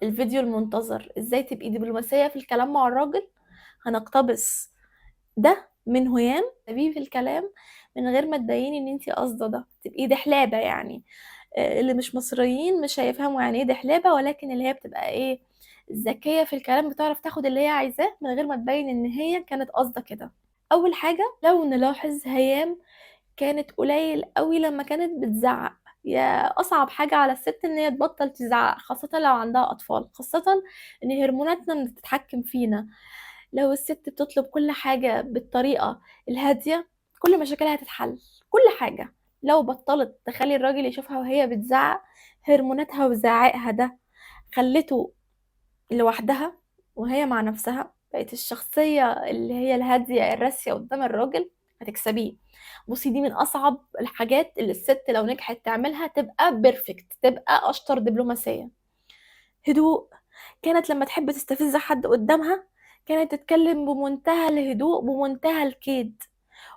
الفيديو المنتظر، إزاي تبقي دبلوماسية في الكلام مع الراجل. هنقتبس ده من هيام تبيه في الكلام من غير ما تبيني إن أنتِ قاصدة ده، تبقي دحلابة يعني. اللي مش مصريين مش هيفهموا يعني إيه دحلابة، ولكن اللي هي بتبقى إيه، ذكية في الكلام، بتعرف تاخد اللي هي عايزاه من غير ما تبين إن هي كانت قاصدة كده. أول حاجة لو نلاحظ هيام كانت قليل أوي لمّا كانت بتزعّق، يا أصعب حاجة على الست إن هي تبطّل تزعّق، خاصةً لو عندها أطفال، خاصةً إن هرموناتنا بتتحكم فينا. لو الست بتطلب كل حاجة بالطريقة الهادية، كل مشاكلها هتتحل، كل حاجة. لو بطّلت تخلّي الراجل يشوفها وهي بتزعّق، هرموناتها وزعاقها ده خلّته لوحدها وهي مع نفسها، بقت الشخصية اللي هي الهادية الراسية قدّام الراجل، هتكسبيه. بُصّي، دي من أصعب الحاجات اللي الست لو نجحت تعملها تبقى perfect، تبقى أشطر دبلوماسية. هدوء، كانت لمّا تحب تستفز حد قدّامها، كانت تتكلم بمنتهى الهدوء، بمنتهى الكيد،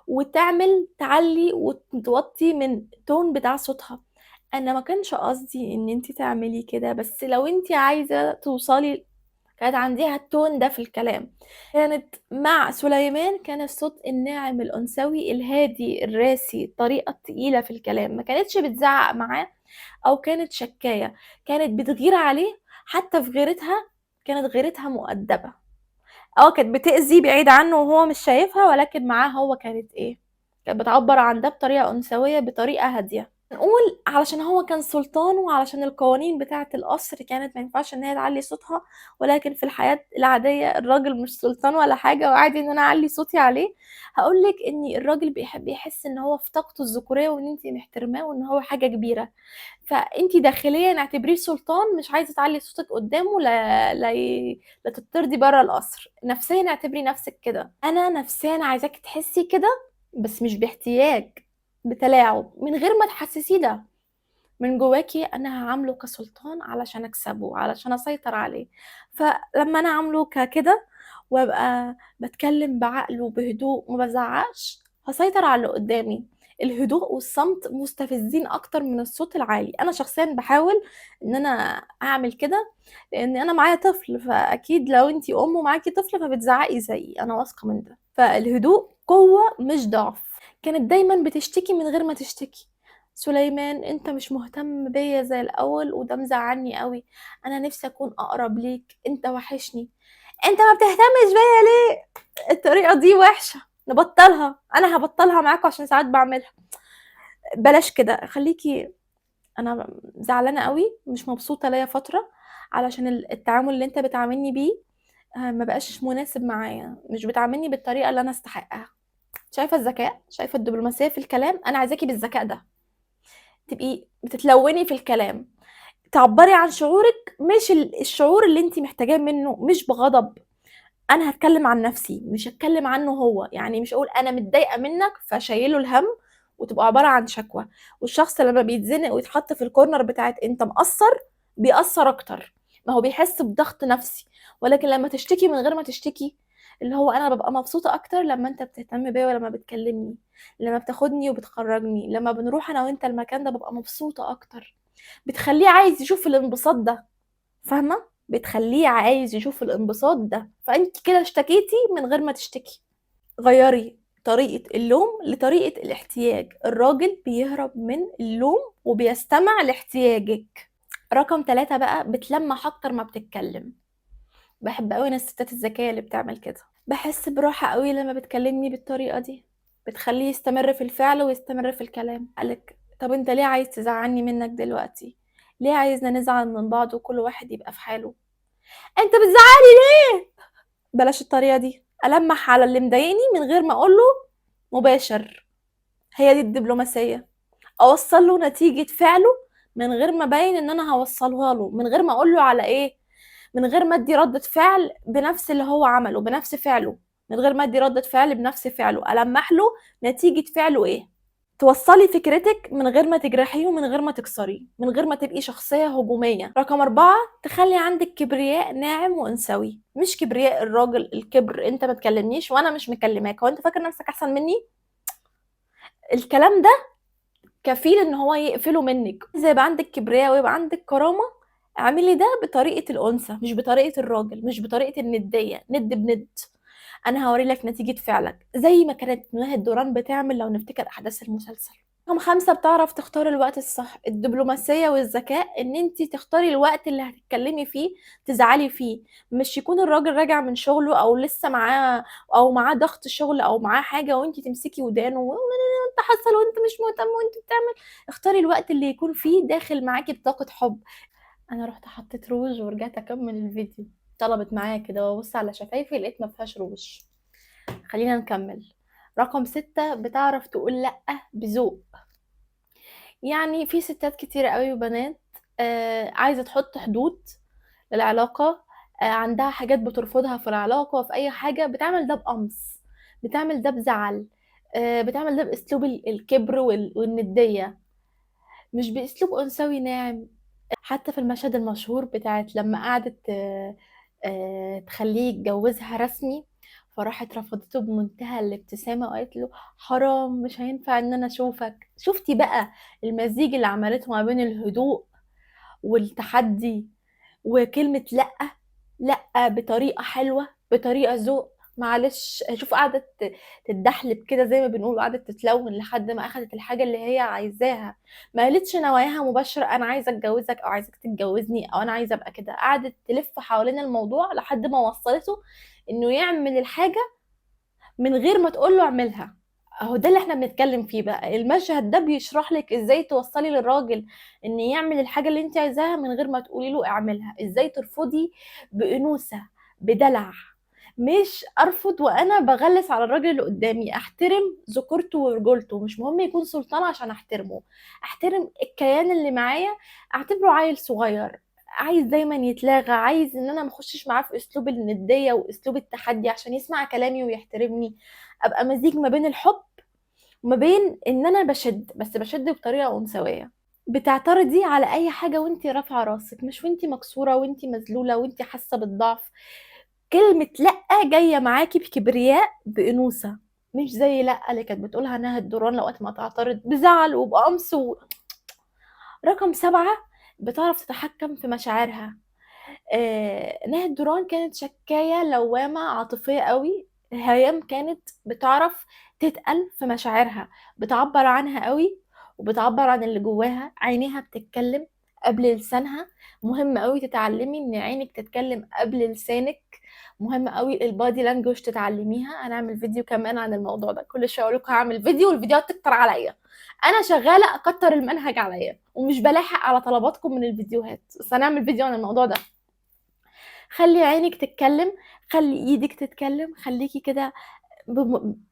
وتعمل تعلّي وتوطّي من الtone بتاع صوتها. أنا ما كانش قصدي إن أنتِ تعملي كده، بس لو أنتِ عايزة توصلي، كانت عندها الtone ده في الكلام. كانت مع سليمان كان الصوت الناعم الأنثوي الهادي الراسي، الطريقة التقيلة في الكلام، ما كانتش بتزعّق معاه أو كانت شكّاية، كانت بتغير عليه، حتى في غيرتها كانت غيرتها مؤدبة. كانت بتأذي بعيد عنه وهو مش شايفها، ولكن معاه هو كانت إيه، كانت بتعبّر عن ده بطريقة أنثوية، بطريقة هادية. نقول علشان هو كان سلطان وعلشان القوانين بتاعة القصر كانت ما ينفعش إن هي تعلّي صوتها، ولكن في الحياة العادية الراجل مش سلطان ولا حاجة، وعادي إن أنا أعلّي صوتي عليه. هاقول لِك إن الراجل بيحب يحس إن هو في طاقته الذكورية وإن أنتِ محترماه وإن هو حاجة كبيرة، فأنتِ داخليًا اعتبريه سلطان، مش عايزة تعلّي صوتِك قدامه لا لا ي لا تطردي برّه القصر، نفسيًا اعتبري نفسِك كده. أنا نفسيًا عايزاكِ تحسي كده، بس مش باحتياج، بتلاعب، من غير ما تحسسيه ده. من جواكِ أنا هاعامله كسلطان علشان أكسبه، علشان أسيطر عليه. فلمّا أنا أعامله ككده وأبقى باتكلم بعقل وبهدوء وما بازعقش، هاسيطر على اللي قدامي. الهدوء والصمت مستفزين أكتر من الصوت العالي. أنا شخصيًا باحاول إن أنا أعمل كده، لإن أنا معايا طفل، فأكيد لو أنتِ أم ومعاكِ طفل فبتزعقي زيي، أنا واثقة من ده. فالهدوء قوة مش ضعف. كانت دايمًا بتشتكي من غير ما تشتكي. سليمان أنت مش مهتم بيّا زي الأول وده مزعلني أوي، أنا نفسي أكون أقرب ليك، أنت وحشني. أنت ما بتهتمش بيّا ليه؟ الطريقة دي وحشة، نبطلها، أنا هابطلها معاكم عشان ساعات باعملها. بلاش كده، خليكِ أنا زعلانة أوي، مش مبسوطة ليّا فترة، علشان التعامل اللي أنت بتعاملني بيه ما بقاش مناسب معايا، مش بتعاملني بالطريقة اللي أنا أستحقها. شايفة الذكاء؟ شايفة الدبلوماسية في الكلام؟ أنا عايزاكِ بالذكاء ده. تبقي بتتلوني في الكلام، تعبّري عن شعورِك، مش الشعور اللي أنتِ محتاجاه منه، مش بغضب. أنا هاتكلم عن نفسي، مش هاتكلم عنه هو، يعني مش هاقول أنا متضايقة منك فشايله الهَم وتبقى عبارة عن شكوى. والشخص لمّا بيتزنق ويتحط في الcorner بتاعة أنت مقصّر، بيقصّر أكتر، ما هو بيحس بضغط نفسي. ولكن لمّا تشتكي من غير ما تشتكي، اللي هو أنا بابقى مبسوطة أكتر لمّا أنت بتهتم بيّا ولمّا بتكلمني، لمّا بتاخدني وبتخرجني، لمّا بنروح أنا وأنت المكان ده بابقى مبسوطة أكتر. بتخلّيه عايز يشوف الانبساط ده، فاهمة؟ بتخلّيه عايز يشوف الانبساط ده، فأنتِ كده اشتكيتِ من غير ما تشتكي. غيّري طريقة اللوم لطريقة الاحتياج، الراجل بيهرب من اللوم وبيستمع لاحتياجِك. رقم 3 بقى، بتلمّح أكتر ما بتتكلم. باحب أوي أنا الستات الذكية اللي بتعمل كده. باحس براحة أوي لمّا بتكلمني بالطريقة دي، بتخلّيه يستمر في الفعل ويستمر في الكلام. قال لِك طب أنت ليه عايز تزعلني منك دلوقتي؟ ليه عايزنا نزعل من بعض وكل واحد يبقى في حاله؟ أنت بتزعقلي ليه؟ بلاش الطريقة دي، ألمّح على اللي مضايقني من غير ما أقول له مباشر. هي دي الدبلوماسية، أوصّل له نتيجة فعله من غير ما أبيّن إن أنا هاوصّلها له، من غير ما أقول له على إيه، من غير ما أدّي ردة فعل بنفس اللي هو عمله، بنفس فعله، من غير ما أدّي ردة فعل بنفس فعله، ألمّح له نتيجة فعله إيه. توصّلي فكرتِك من غير ما تجرحيه ومن غير ما تكسريه، من غير ما تبقي شخصية هجومية. رقم 4، تخلّي عندِك كبرياء ناعم وأنثوي، مش كبرياء الراجل الكبر، أنت ما تكلمنيش وأنا مش مكلماك، هو أنت فاكر نفسك أحسن مني؟ الكلام ده كفيل إن هو يقفله منِّك. إزاي يبقى عندِك كبرياء ويبقى عندِك كرامة؟ اعملي ده بطريقة الأنثى، مش بطريقة الراجل، مش بطريقة الندية، ند بند. أنا هاوري لك نتيجة فعلك، زي ما كانت ناهد دوران بتعمل لو نفتكر أحداث المسلسل. رقم 5، بتعرف تختار الوقت الصح. الدبلوماسية والذكاء إن أنتِ تختاري الوقت اللي هتتكلمي فيه، تزعلي فيه، مش يكون الراجل راجع من شغله أو لسه معاه أو معاه ضغط شغل أو معاه حاجة وأنتِ تمسكي ودانه وأنت حصل وأنت مش مهتم وأنت بتعمل. اختاري الوقت اللي يكون فيه داخل معاكي بطاقة حب. أنا رحت حطيت روج ورجعت أكمل الفيديو، طلبت معايا كده وأبص على شفايفي لقيت ما فيهاش روج. خلينا نكمل. رقم 6، بتعرف تقول لأ بذوق. يعني في ستات كتير قوي وبنات عايزة تحط حدود للعلاقة، عندها حاجات بترفضها في العلاقة وفي أي حاجة، بتعمل ده بقمص، بتعمل ده بزعل، بتعمل ده بأسلوب الكبر والندية، مش بأسلوب أنثوي ناعم. حتى في المشهد المشهور بتاعت لما قعدت تخليه يتجوزها رسمي، فراحت رفضته بمنتهى الابتسامة وقالت له حرام مش هينفع ان انا اشوفك. شفتي بقى المزيج اللي عملته ما بين الهدوء والتحدي وكلمة لأ، لأ بطريقة حلوة، بطريقة ذوق. معلش شوف قعدت تتدحلب كده زي ما بنقول، قعدت تتلون لحد ما اخدت الحاجة اللي هي عايزاها. ما قالتش نواياها مباشرة انا عايزة اتجوزك او عايزك تتجوزني او انا عايزة ابقى كده، قعدت تلف حوالين الموضوع لحد ما وصلته انه يعمل الحاجة من غير ما تقول له اعملها. اهو ده اللي احنا بنتكلم فيه بقى. المشهد ده بيشرح لك ازاي توصلي للراجل ان يعمل الحاجة اللي انت عايزاها من غير ما تقولي له اعملها، ازاي ترفضي بانوثة بدلع، مش ارفض وانا بغلس على الراجل اللي قدامي. احترم ذكورته ورجولته، مش مهم يكون سلطان عشان احترمه، احترم الكيان اللي معايا، اعتبره عيل صغير عايز دايما يتلاغى، عايز ان انا ما اخشش معاه في اسلوب الندية واسلوب التحدي عشان يسمع كلامي ويحترمني. ابقى مزيج ما بين الحب وما بين ان انا بشد، بس بشد بطريقة انثويه. بتعترضي على اي حاجة وانتي رافعه راسك، مش وانتي مكسورة وانتي مذلوله وانتي حاسه بالضعف. كلمة لا جاية معاكي بكبرياء بانوثه، مش زي لا اللي كانت بتقولها ناهد دوران لو وقت ما تعترض بزعل وبقمص رقم 7، بتعرف تتحكم في مشاعرها. ناهد دوران كانت شكاية لوامة عاطفية قوي، هيام كانت بتعرف تتقل في مشاعرها، بتعبر عنها قوي وبتعبر عن اللي جواها، عينيها بتتكلم قبل لسانها. مهم قوي تتعلمي ان عينك تتكلم قبل لسانك، مهم قوي البادي لانجوج تتعلميها. انا هعمل فيديو كمان عن الموضوع ده، كل شوية اقول لكم هعمل فيديو والفيديوهات تكتر عليا، انا شغالة اكتر المنهج عليا ومش بلاحق على طلباتكم من الفيديوهات، بس هنعمل فيديو عن الموضوع ده. خلي عينك تتكلم، خلي ايدك تتكلم، خليكي كده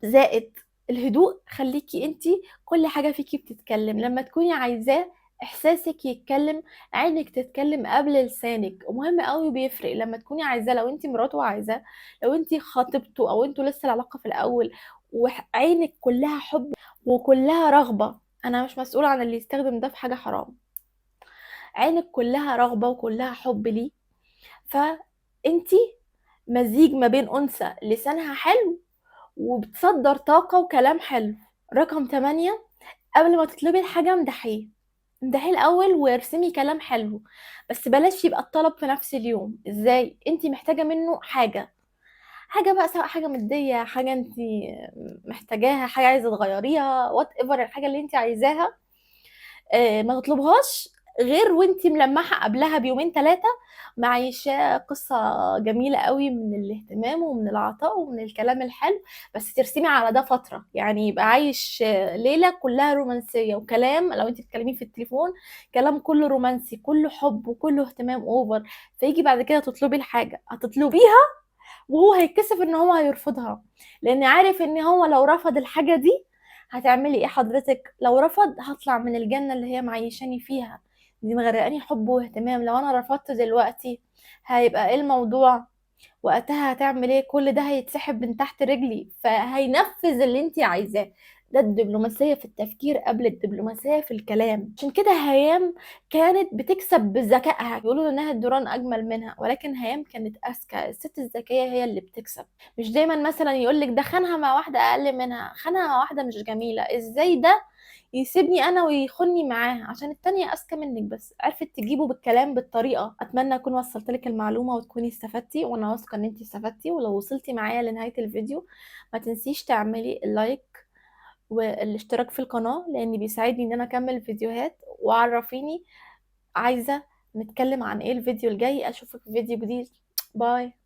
زائد الهدوء، خليكي انتي كل حاجة فيكي بتتكلم. لما تكوني عايزاه احساسك يتكلم، عينك تتكلم قبل لسانك، ومهم قوي بيفرق لما تكوني عايزاه. لو انتي مراته وعايزاه، لو انتي خاطبته او انتوا لسه العلاقة في الاول، وعينك كلها حب وكلها رغبة، انا مش مسؤولة عن اللي يستخدم ده في حاجة حرام، عينك كلها رغبة وكلها حب ليه، فانتي مزيج ما بين انثى لسانها حلو وبتصدر طاقة وكلام حلو. رقم 8، قبل ما تطلبي الحاجة امدحيه، امدحيه الأول وارسمي كلام حلو، بس بلاش يبقى الطلب في نفس اليوم. ازاي؟ انتي محتاجة منه حاجة، حاجة بقى، سواء حاجة مادية، حاجة انتي محتاجاها، حاجة عايزة تغيريها، whatever الحاجة اللي انتي عايزاها، ما تطلبهاش غير وانتي ملمحة قبلها بيومين 3 معيشاه قصة جميلة قوي من الاهتمام ومن العطاء ومن الكلام الحلو، بس ترسمي على ده فترة، يعني يبقى عايش ليلة كلها رومانسية وكلام، لو انتي بتتكلمي في التليفون كلام كله رومانسي، كله حب وكله اهتمام اوفر، فيجي بعد كده تطلبي الحاجة، هتطلبيها وهو هيتكسف ان هو هيرفضها، لان عارف ان هو لو رفض الحاجة دي هتعملي ايه حضرتك؟ لو رفض هطلع من الجنة اللي هي معيشاني فيها دي، مغرقاني حب واهتمام، لو انا رفضت دلوقتي هيبقى ايه الموضوع؟ وقتها هتعمل ايه؟ كل ده هيتسحب من تحت رجلي، فهينفذ اللي انتي عايزاه. ده الدبلوماسية في التفكير قبل الدبلوماسية في الكلام. عشان كده هيام كانت بتكسب بذكائها، بيقولوا انها الدوران اجمل منها، ولكن هيام كانت اذكى. الست الذكية هي اللي بتكسب. مش دايما مثلا يقولك ده خانها مع واحدة اقل منها، خانها مع واحدة مش جميلة، ازاي ده يسيبني أنا ويخوني معاه، عشان التانية أذكى منِّك بس، عرفت تجيبه بالكلام بالطريقة. أتمنى أكون وصّلت لِك المعلومة وتكوني استفدتِ، وأنا واثقة إن أنتِ استفدتِ، ولو وصلتِ معايا لنهاية الفيديو ما تنسيش تعملي اللايك والاشتراك في القناة، لإن بيساعدني إن أنا أكمّل فيديوهات، وعرّفيني عايزة نتكلم عن إيه الفيديو الجاي. أشوفِك في فيديو جديد، bye.